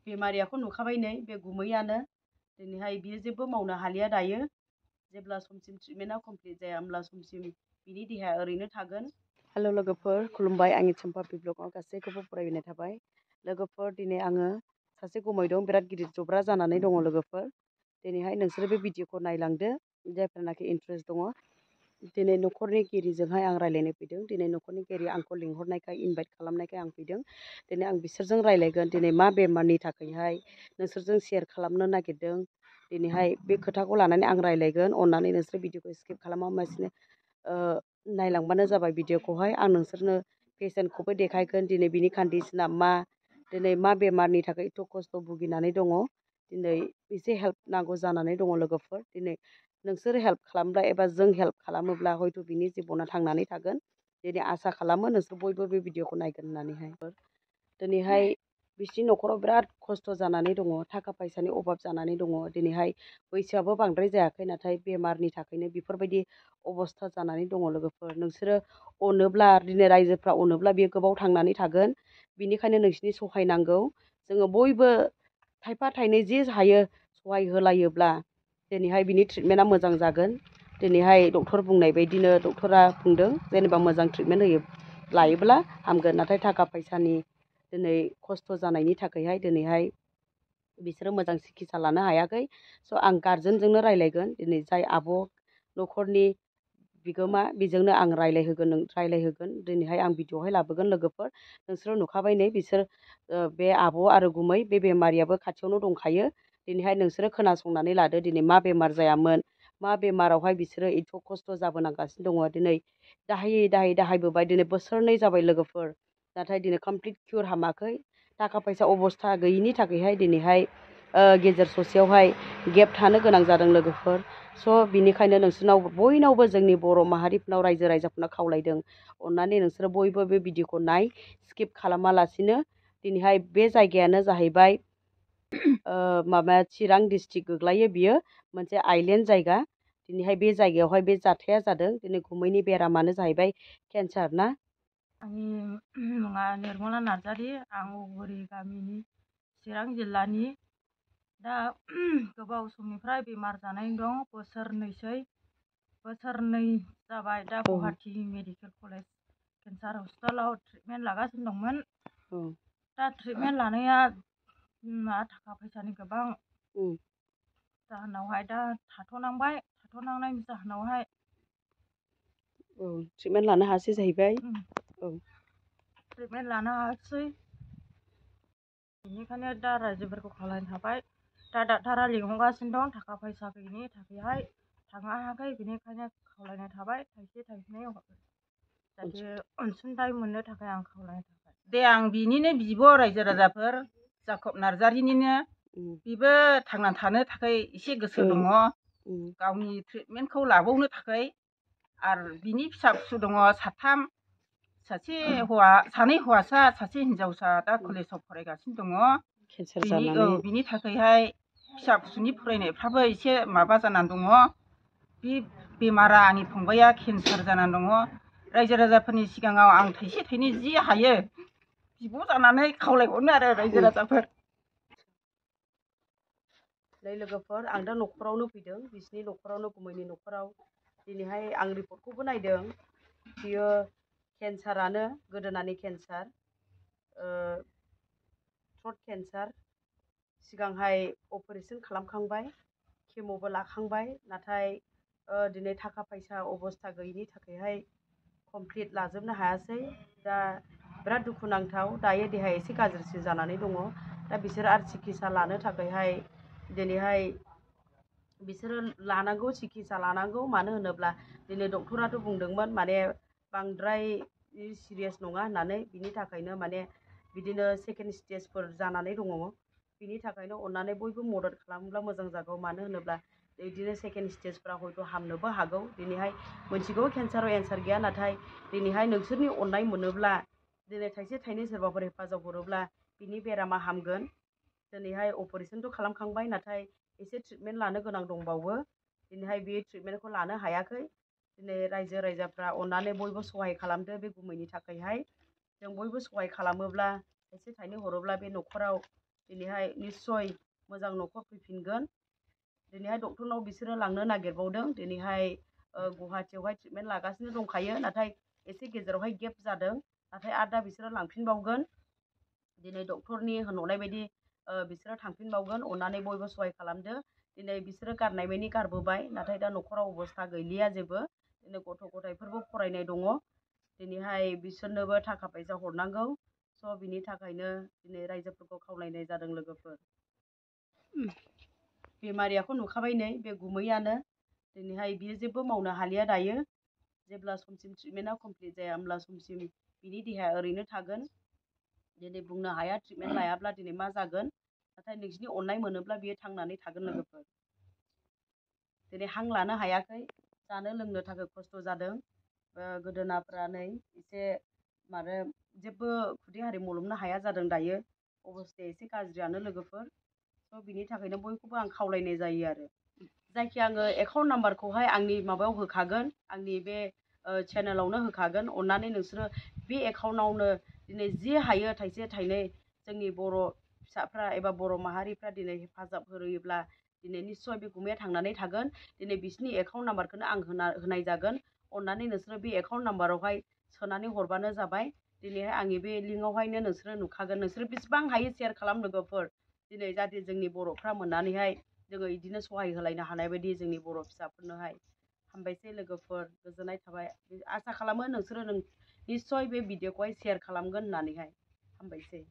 बेमारियाखौ नुखाबाय नै बे गुमैयानो दिनैहाय बियो जेबो मावनो हालिया दायो जेब्ला समसिम ट्रिटमेन्टआ कमप्लिट जाया होमब्ला समसिम बिनि देहाया ओरैनो थागोन। हेल' लोगोफोर खुलुमबाय आंनि चम्पापि ब्लगआव गासैखौबो फरायनाय थाबाय। लोगोफोर दिनै आङो सासे गुमै दं बिराद गिदिर जब्रा जानानै दङ लोगोफोर। दिनैहाय नोंसोरो बे भिडिअखौ नायलांदो जायफोरनाखि इन्टारेस्ट दङ। दिनै न'खरनि गिरिजोंहाय आं रायज्लायनो फैदों। दिनै न'खरनि गिरि आंखौ लिंहरनायखाय इनभाइट खालामनायखाय आं फैदों। दिनै आं बिसोरजों रायज्लायगोन दिनै मा बेमारनि थाखायहाय नोंसोरजों शेयार खालामनो नागिरदों। दिनैहाय बे खोथाखौ लानानै आं रायज्लायगोन। अननानै नोंसोर भिडिअखौ स्किप खालामालासिनो नायलांबानो जाबाय भिडिअखौहाय। आं नोंसोरनो पेसेन्टखौबो देखायगोन दिनै बिनि कन्डिसना मा, दिनै मा बेमारनि थाखाय एथ' खस्थ' भुगिनानै दङ। दिनै एसे हेल्प नांगौ जानानै दङ लोगोफोर। दिनै नोंसोर हेल्प खालामब्ला एबा जों हेल्प खालामोब्ला हयथ' बिनि जिबना थांनानै थागोन। दिनै आसा खालामो नोंसोर बयबो बे भिडिअखौ नायगोन होननानैहाय। दिनैहाय बिसिनि न'खराव बिराद खस्थ' जानानै दङ, थाखा फैसानि अभाब जानानै दङ। दिनैहाय बैसोआबो बांद्राय जायाखै नाथाय बेमारनि थाखायनो बेफोरबायदि अबस्था जानानै दङ लोगोफोर। नोंसोरो अनोब्ला दिनै रायजोफ्रा अनोब्ला बेयो गोबाव थांनानै थागोन। बिनिखायनो नोंसिनि सहाय नांगौ। जोङो बयबो थाइफा थाइनै जि हायो सहाय होलायोब्ला दिनैहाय बिनि ट्रिटमेन्टआ मोजां जागोन। दिनैहाय डक्टर बुंनाय बायदिनो डक्टरा बुंदों जेनेबा मोजां ट्रिटमेन्ट होयो लायोब्ला हामगोन। नाथाय थाखा फैसानि दिनै खस्थ' जानायनि थाखायहाय दिनैहाय बिसोरो मोजां सिकित्सा लानो हायाखै। स' आं गारजेनजोंनो रायज्लायगोन दिनै जाय आब' न'खरनि बिगोमा बेजोंनो आं रायज्लायहोगोन। दिनैहाय आं भिडिअ'आवहाय लाबोगोन लोगोफोर। नोंसोरो नुखाबाय नै बिसोर बे आब' आरो गुमै बे बेमारियाबो खाथियावनो दंखायो। दिनैहाय नोंसोरो खोनासंनानै लादो दिनै मा बेमार जायामोन, मा बेमारावहाय बिसोरो एथ' खस्थ' जाबोनांगासिनो दङ। दिनै दाहायबोबाय दिनै बोसोरनै जाबाय लोगोफोर। नाथाय दिनै कमप्लिट किउर हामाखै। थाखा फैसा अबस्था गैयिनि थाखायहाय दिनैहाय गेजेर ससेयावहाय गेप थानो गोनां जादों लोगोफोर। स' बिनिखायनो नोंसोरनाव बयनावबो जोंनि बर' माहारिफोरनाव रायजो राजाफोरनाव खावलायदों अननानै नोंसोरो बयबो बे भिडिअखौ नाय स्किप खालामालासिनो। दिनैहाय बे जायगायानो जाहैबाय माबा चिरां डिस्ट्रिक्ट गोग्लैयो बियो मोनसे आइलेण्ड जायगा। दिनैहाय बे जायगायावहाय बे जाथाया जादों। दिनै गुमैनि बेरामानो जाहैबाय केन्सार ना। आंनि मुङा निर्मला नार्जारि। आं औगुरि गामिनि चिरां जिल्लानि। दा गोबाव समनिफ्राय बेमार जानानै दं। बोसोरनै जाबाय। दा गुवाहाटि मेडिकेल कलेज केन्सार हस्पिटालाव ट्रिटमेन्ट लागासिनो दंमोन। दा ट्रिटमेन्ट लानाया थाखा फैसानि गोबां जाहोनावहाय दा थाथ'नांनायनि जाहोनावहाय ट्रिटमेन्ट लानो हायासै जाहैबाय। ट्रिटमेन्ट लानो हायासै। बेनिखायनो दा रायजोफोरखौ खावलायनो थाबाय। दा डाक्टारा लिंहरगासिनो दं थाखा फैसा गैयिनि थाखायहाय थांनो हायाखै। बेनिखायनो खावलायनाय थाबाय थाइसे थाइनै जाहाथे अनसुंथाइ मोननो थाखाय आं खावलायनाय थाबाय। दे आं बिनिनो बिब' रायजो राजाफोर जाकब नार्जारिनिनो। बेबो थांनानै थानो थाखाय एसे गोसो दङ। गावनि ट्रिटमेन्टखौ लाबावनो थाखाय। आरो बिनि फिसा फिसौ दङ साथाम। सानै हौवासा सासे हिनजावसा दा कलेजाव फरायगासिनो दङ। बिनि थाखायहाय फिसा फिसौनि फरायनायफ्राबो एसे माबा जानानै दङ। बे बेमारा आंनि फंबाया केन्सार जानानै दङ। रायजो राजाफोरनि सिगाङाव आं थाइसे थाइनै जि हायो बिब' जानानै खावलायहरनो आरो रायजो राजाफोर। नै लोगोफोर आं दा न'खरावनो फैदों। बिसिनि न'खरावनो गुमैनि न'खराव। दिनैहाय आं रिपर्टखौबो नायदों। बियो केन्सारानो गोदोनानि केन्सार, थ्रट केन्सार। सिगांहाय अपारेसन खालामखांबाय, केम'बो लाखांबाय। नाथाय दिनै थाखा फैसा अबस्था गैयिनि थाखायहाय कमप्लिट लाजोबनो हायासै। दा बिराद दुखुनांथाव। दायो देहाया एसे गाज्रिसिन जानानै दङ। दा बिसोर आरो सिकित्सा लानो थाखायहाय दिनैहाय बिसोरो लानांगौ सिकित्सा लानांगौ। मानो होनोब्ला दिनै डक्टराथ' बुंदोंमोन माने बांद्राय सिरियास नङा होननानै। बिनि थाखायनो माने बिदिनो सेकेन्ड स्टेजफोर जानानै दङ। बिनि थाखायनो अननानै बयबो मदद खालामोब्ला मोजां जागौ। मानो होनोब्ला बिदिनो सेकेन्ड स्टेजफ्रा हयथ' हामनोबो हागौ। दिनैहाय मोनथिगौ केन्साराव एन्सार गैया। नाथाय दिनैहाय नोंसोरनि अननाय मोनोब्ला दिनै थाइसे थाइनै सोरबाफोर हेफाजाब हरोब्ला बिनि बेरामा हामगोन। दिनैहाय अपारेसनथ' खालामखांबाय नाथाय एसे ट्रिटमेन्ट लानो गोनां दंबावो। दिनैहाय बे ट्रिटमेन्टखौ लानो हायाखै। दिनै रायजो राजाफ्रा अननानै बयबो सहाय खालामदो बे गुमैनि थाखायहाय। जों बयबो सहाय खालामोब्ला थाइसे थाइनै हरोब्ला बे न'खराव दिनैहाय निस्सय मोजां न'खर फैफिनगोन। दिनैहाय डक्टरनाव बिसोरो लांनो नागिरबावदों। दिनैहाय गुवाहाटियावहाय ट्रिटमेन्ट लागासिनो दंखायो, नाथाय एसे गेजेरावहाय गेप जादों, नाथाय आरो दा बिसोरो लांफिनबावगोन। दिनै डक्टरनि होनहरनाय बायदि बिसोरो थांफिनबावगोन। अननानै बयबो सहाय खालामदो। दिनै बिसोरो गारनाय बायदि गारबोबाय, नाथाय दा न'खराव अबस्था गैलिया जेबो। दिनै गथ' गथायफोरबो फरायनाय दङ। दिनैहाय बिसोरनोबो थाखा फैसा हरनांगौ। स' बिनि थाखायनो दिनै रायजोफोरखौ खावलायनाय जादों लोगोफोर। बेमारियाखौ नुखाबाय नै बे गुमैयानो। दिनैहाय बियो जेबो मावनो हालिया दायो। जेब्ला समसिम ट्रिटमेन्टआ कमप्लिट जाया होमब्ला समसिम बिनि देहाया ओरैनो थागोन। दिनै बुंनो हाया ट्रिटमेन्ट लायाब्ला दिनै मा जागोन, नाथाय नोंसिनि अननाय मोनोब्ला बियो थांनानै थागोन लोगोफोर। दिनै हां लानो हायाखै, जानो लोंनो थाखाय खस्थ' जादों। गोदोनाफ्रा नै एसे जेबो खुदै हारि मलमनो हाया जादों दायो। अबस्थाया एसे गाज्रियानो लोगोफोर। स' बिनि थाखायनो बयखौबो आं खावलायनाय जायो आरो। जायखिया आङो एकाउन्ट नाम्बारखौहाय आंनि माबायाव होखागोन, आंनि बे चेनेलावनो होखागोन। अननानै नोंसोरो बे एकाउन्टआवनो दिनै जि हायो थाइसे थाइनै जोंनि बर' फिसाफ्रा एबा बर' माहारिफ्रा दिनै हेफाजाब होयोब्ला दिनै निस्सय बे गुमैया थांनानै थागोन। दिनै बिसिनि एकाउन्ट नाम्बारखौनो आं होनाय जागोन। अननानै नोंसोरो बे एकाउन्ट नाम्बारावहाय सोनानै हरबानो जाबाय। दिनैहाय आंनि बे लिंकआवहायनो नोंसोरो नुखागोन। नोंसोरो बेसिबां हायो शेयार खालाम लोगोफोर। दिनै जाहाथे जोंनि बर'फ्रा मोननानैहाय जोङो बिदिनो सहाय होलायनो हानाय बायदि जोंनि बर' फिसाफोरनोहाय। हामबायसै लोगोफोर, गोजोननाय थाबाय। आसा खालामो नोंसोरो निस्सय बे भिडिअखौहाय शेयार खालामगोन होननानैहाय। हामबायसै।